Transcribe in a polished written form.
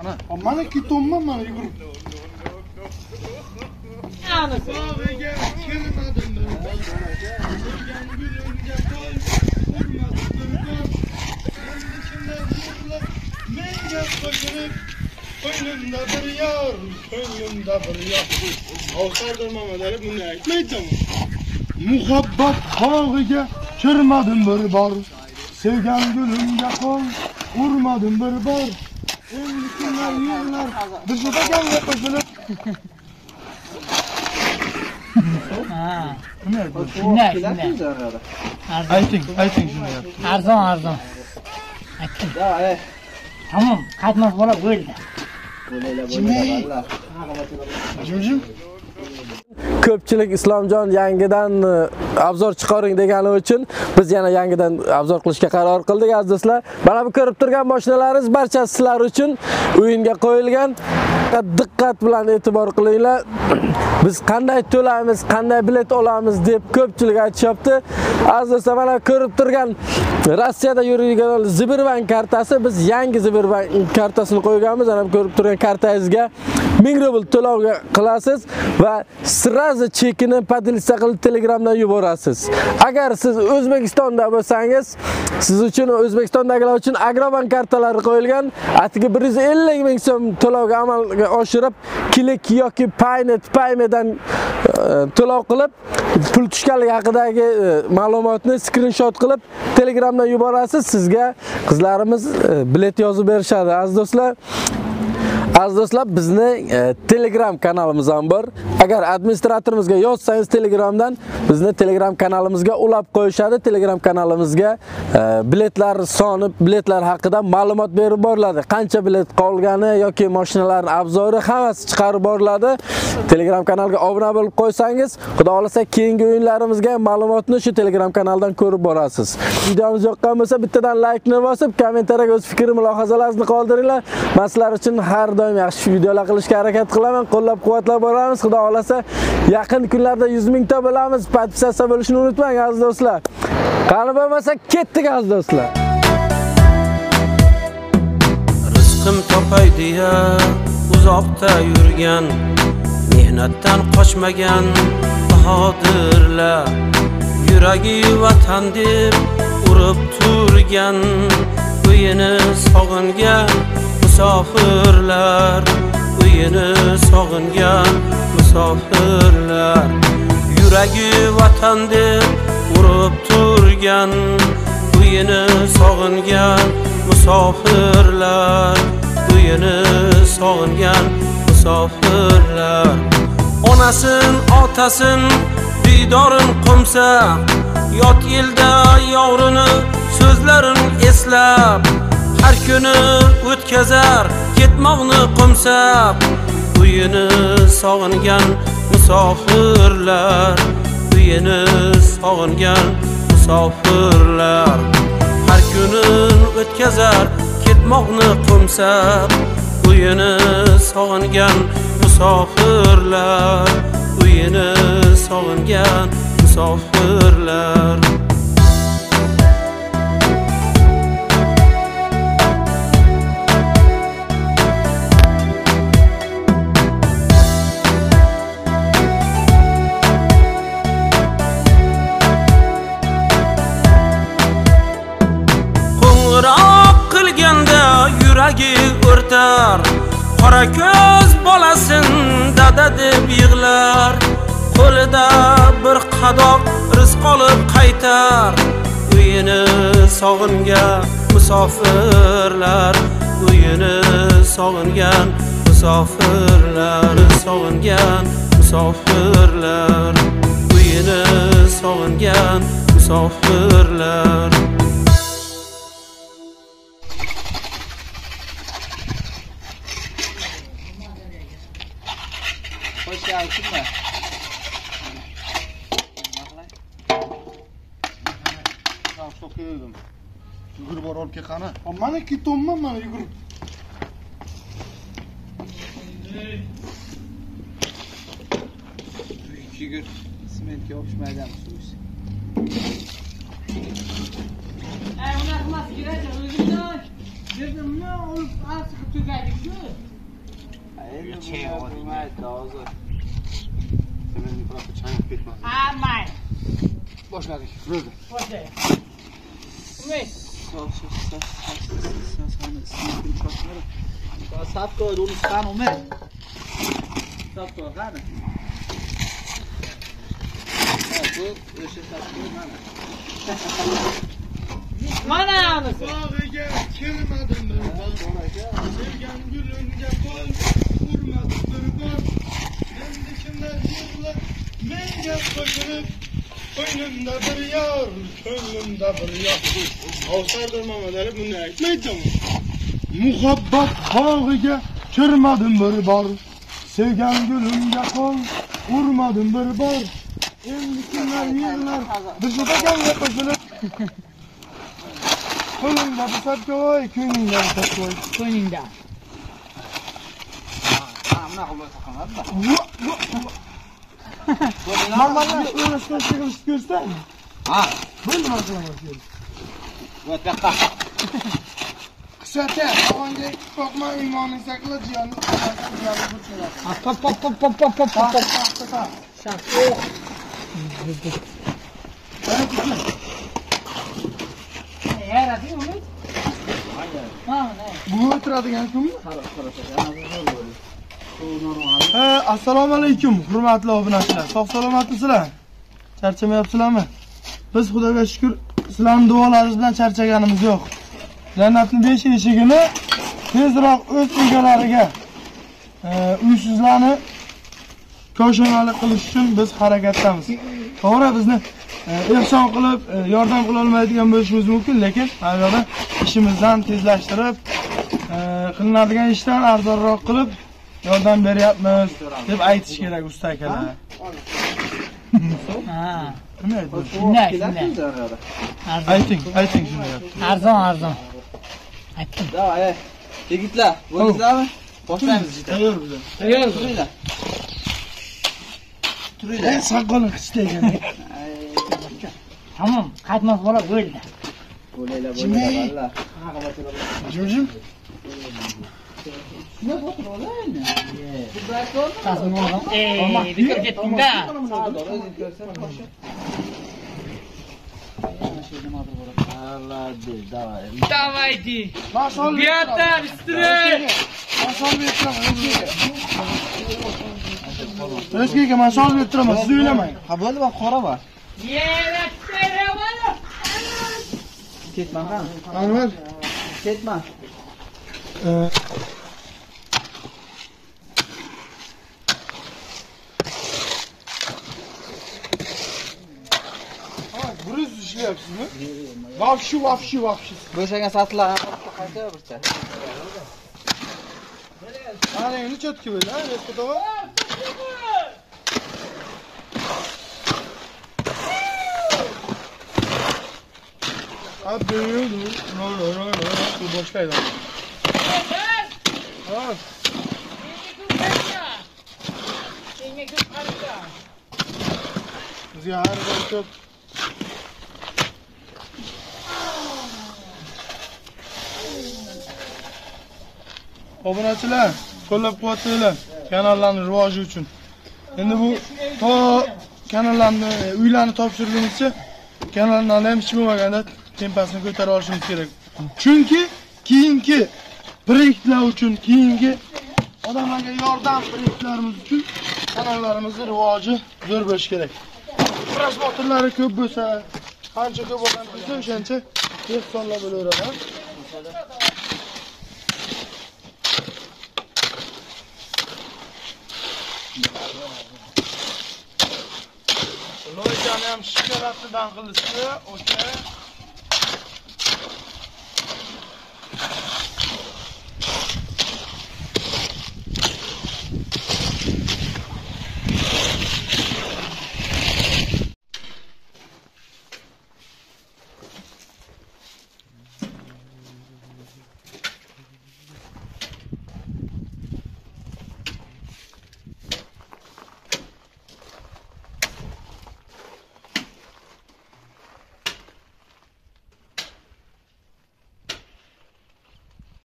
Ana, mana ketyapman, mana yugurib. Ko'nglimda bir yor, ko'nglimda bir yor. Ovsardir Mamadali buni aytmaydi. Muhabbat bog'iga kirmadim bir bor. Sevgan gulimga qo'l urmadim bir bor. Endi kimlar yig'lar, Dilshodga qo'shilib. Ha. Shunday, shunday. Ayting, ayting shuni. Arzon, arzon. Aytdim. Tamam, qaytmas bola bo'ldi. Jim-jim. Ko'pchilik Islomjon yangidan obzor chiqaring degani uchun biz yana yangidan obzor qilishga qaror qildik aziz do'stlar. Mana bu ko'rib turgan mashinalaringiz barchasi sizlar uchun o'yinga qo'yilgan. Diqqat bilan e'tibor qilinglar. Biz qanday to'laymiz, qanday bilet olamiz deb ko'pchilik aytishyapti. Aziz do'stlar, mana ko'rib turgan Rossiyada yuradigan Sberbank kartasi, biz yangi Sberbank kartasini qo'yganmiz. Mana bu ko'rib turgan kartangizga 1000 rubl to'lovga qilasiz va sразу chekini поделиться qilib Telegramdan yuborasiz. Agar siz O'zbekistonda bo'lsangiz, siz uchun O'zbekistondagilar uchun Agrobank kartalari qo'yilgan. Atigi 150 ming so'm to'lovga amalga oshirib, Click yoki Paynet, Paymedan to'lov qilib, pul tushganligi haqidagi ma'lumotni skrinshot qilib Telegramdan yuborasiz. Sizga qizlarimiz bilet yozib berishadi. Aziz do'stlar, aziz do'stlar, bizni Telegram kanalimiz ham bor. Agar administratorimizga yozsangiz Telegramdan bizni Telegram kanalimizga ulab qo'yishadi. Telegram kanalimizga biletlar soni, biletlar haqida ma'lumot berib boriladi. Qancha bilet qolgani yoki mashinalarning obzori hammasi chiqarib boriladi. Telegram kanalga obuna bo'lib qo'ysangiz, Xudo xolasa keyingi o'yinlarimizga ma'lumotni shu Telegram kanaldan ko'rib borasiz. Videomiz yoqqan bo'lsa, bittadan like-ni bosib, kommentariyaga o'z fikr mulohazalaringizni qoldiringlar. Men sizlar uchun har doim yaxshi videolar qilishga harakat qilaman, qo'llab-quvvatlab boramiz. Xudo xolasa yaqin kunlarda 100 mingta bo'lamiz. Podpisatsiya bo'lishni unutmang aziz do'stlar. Qani bo'lmasa ketdik aziz do'stlar. Rizqim topay deya uzoqda yurgan, mehnatdan qochmagan bahodirlar, yuragi vatan deb urib turgan, uyini sog'ingan musofirlar, uyini sog'ingan musofirlar, yuragi vatan deb urib turgan, uyini sog'ingan musofirlar, uyini sog'ingan musofirlar. Onasin, otasin, diydorin qo'msa, yot elda yorini so'zlarin eslab, har kuni o'tkazar ketmoqni qo'msab, uyini sog'ingan musofirlar, uyini sog'ingan musofirlar, har kuni o'tkazar ketmoqni qo'msab, uyini sog'ingan musofirlar, uyini sog'ingan musofirlar. Qo'ng'iroq qilganda yuragi o'rtar, qora ko'z bolasin dada deb yig'lar, qo'lida bir qadoq rizq olib qaytar, uyini sog'ingan musofirlar, uyini sog'ingan musofirlar, sog'ingan musofirlar, uyini sog'ingan musofirlar. Yugurib borib olib kelqani. Mana ketyapman, mana yugurib. Yugur, sementga yopishmaydi ham suv. Ey, unaqa emas, kerak, o'zingdan. Yerda nima olib chiqib tugaydik-ku. Endi bo'lmaydi hozir. Semenni prosta changib ketmasin. Ha, mayli. Boshladik. Bo'ldi. Boshlaylik. Umid. Saf qo'ydi, uni qani Umid. Saf qo'y, qani. Ha, bu o'sha saf qo'y mana. Mana unisi. Bog'iga kirmadim bir bor. Sevgan gulimga qo'l urmadim bir bor. Endi kimlar yig'lar menga qo'shilib, ko'nglimda bir yor, ko'nglimda bir yor. Ovsardir Mamadali bunday aytmaydi. Muhabbat bog'iga kirmadim bir bor. Sevgan gulimga qo'l urmadim bir bor. Endi kimlar yig'lar bizga qo'shilib. Qo'lingda bir sapkoy, ko'nglingda bir sapkoy. Ko'nglingda. Ha, bunaqa bo'lsa qiladi-da. Normallar o'rashdan chiqishni ko'rsang. Ha, bo'ldi masalan ko'ring. Bu yoqqa. Qisata, tomonga qo'rqma, iymoningni saqla, jiyonni jiyonni burchak. Pop pop pop pop pop pop pop. Shaf. Oh. Yaratdi Umid. Bu o'tiradigan kunmi? Ha, assalomu alaykum hurmatli obunachilar. Sog' salomatmisizlar? Charchamayapsizlarmi? Biz Xudoga shukr, sizlarning duolaringiz bilan charchaganimiz yo'q. Jannatning 5 eshigini tezroq o'z egalariga, uysizlarni koshonali qilish uchun biz harakatdamiz. To'g'ri, bizni ehson qilib yordam qila olmaydigan bo'lishimiz mumkin, lekin har ishimizdan tezlashtirib, qilinadigan ishdan arzonroq qilib yordam beryapmiz deb aytish kerak usta akalar. Ha. Nima aytdi? Shunday, shunday. Ayting, ayting shunday. Arzon, arzon. Aytdim. Davay, yigitlar, bo'ldingizmi? Boshlaymiz jita. Tayyor bizlar. Tayyor. Turinglar. Turinglar. Soqoling qichdi ekan. Tamom, qaytmas bola bo'ldi. Bo'linglar, bo'linglar. Jim-jim. Nima botir olaymi? Ey, bekor ketding-da. Давайте. Ребята, быстрее. O'zga men solib berib turaman, siz o'ylamang. Ha, bo'ldi, men qoraman. Ketma, ha. Anvar, ketma. Buruz ishlayapsizmi? Vafshi, vafshi, vafshi. Bo'shagan satlar qayta burcha. Ana endi cho'tki bo'ldi, ha, Respo tog'a. Abi, no, no, no, no, bu boshlaydi. Ha. Bizga har bir ko'p obunachilar qo'llab-quvvatlanglar kanallarning rivoji uchun. Endi bu to kanallarni, uylarni topshirgunimizcha kanallarni ham hech bo'lmaganda tempasini ko'tara olishimiz kerak. Chunki keyingi proyektlar uchun, keyingi odamlarga yordam proyektlarimiz uchun kanallarimizning rivoji zo'r bo'lishi kerak. Prosmotrlari ko'p bo'lsa, qancha ko'p odam bo'lsa, o'shancha ehsonlar bo'laveradi. Loychani ham shokoladdan qilishdi, okey.